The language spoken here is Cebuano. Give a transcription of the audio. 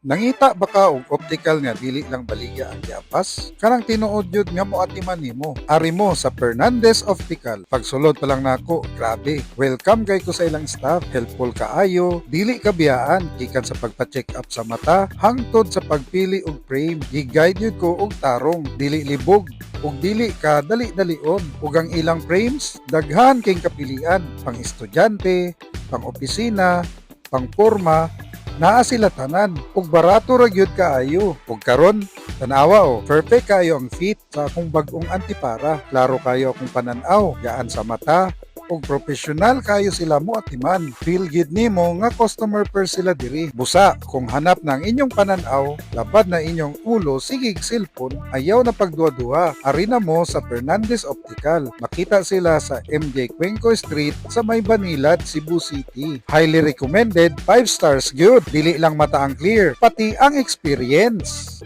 Nangita ba ka og optical nga dili lang baligya ang giapas? Kanang tinuod jud nga moatiman nimo. Ari mo sa Fernandez Optical. Pagsulod pa lang nako, grabe. Welcome kay ko sa ilang staff. Helpful kaayo, dili ka biyaan gikan sa pagpa-check up sa mata hangtod sa pagpili og frame. Gi-guide jud ko og tarong, dili libog ug dili ka dali-dalion. Ug ang ilang frames, daghan kay kapilian, pang estudyante, pang opisina, pang porma, naa sila tanan ug barato ra gyud kaayo. Ug karon, tan-awa oh, perfect kaayo ang fit sa akong bag-ong antipara. Klaro kayo akong panan-aw, gaan sa mata ug profesional kayo sila mo atiman. Feel gid nimo nga customer first sila diri. Busa, kung hanap ng inyong pananaw, labad na inyong ulo, sige cellphone, ayaw na pagduha-duha. Ari na mo sa Fernandez Optical. Makita sila sa MJ Cuenco Street sa may Banilad, Cebu City. Highly recommended, 5 stars good. Dili lang mata ang clear, pati ang experience.